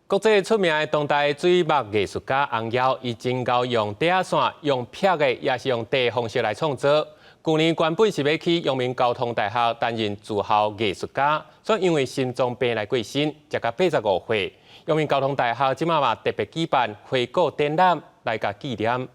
國際出名的當代水墨藝術家洪耀，伊真𠢕用袋仔線、用劈的，抑是用疊方式來創作。舊年原本是欲去陽明交通大學擔任駐校藝術家，卻因為心臟病來過身，才甲85歲。陽明交通大學這馬嘛特別舉辦回顧展覽來共紀念。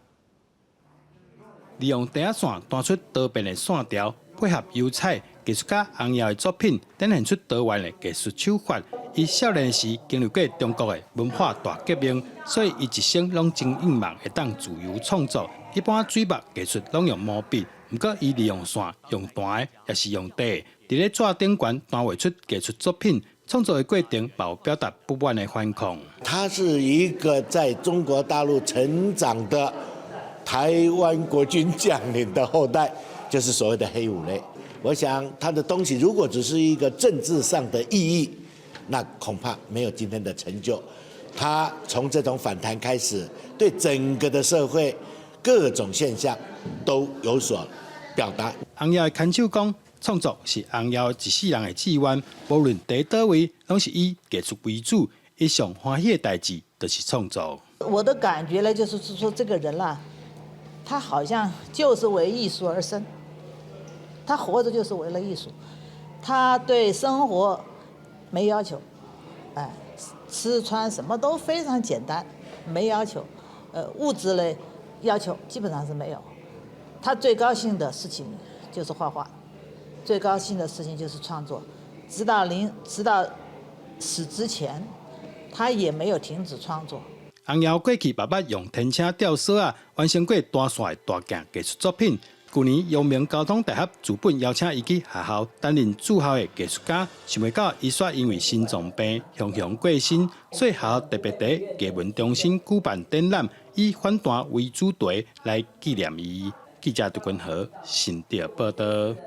利用袋仔線彈出多變的線條，配合油彩，藝術家洪耀的作品展現出多元的藝術手法。伊少年時經歷過中國的文化大革命，所以伊一生攏真向望會當自由創作。一般水墨藝術攏用毛筆，毋過伊利用線、用彈的，抑是用疊，佇咧紙頂懸彈畫出藝術作品。創作的過程，嘛有表達不滿的反抗。他是一個在中國大陸成長的台灣國軍將領的後代，就是所謂的黑五類。我想他的東西如果只是一個政治上的意義，那恐怕沒有今天的成就。他從這種反彈開始，對整個的社會各種現象都有所表達。洪耀的牽手講，創作是洪耀一世人的志願，無論佇佗位，攏是以藝術為主。伊上歡喜的代誌就是創作。我的感覺呢，就是說這個人啦，他好像就是為藝術而生，他活着就是為了藝術，他對生活沒要求，哎，吃穿什麼都非常簡單，沒要求，物質類要求基本上是沒有。他最高興的事情就是畫畫，最高興的事情就是創作，直到死之前，他也沒有停止創作。洪耀過去嘛捌用天車吊索仔完成過單線的大件藝術作品。舊年陽明交通大學資本邀請伊去學校擔任駐校的藝術家，想袂到伊煞因為心臟病雄雄過身，所以學校特別佇藝文中心舉辦展覽，以反彈為主題來紀念伊。記者杜君和新竹報導。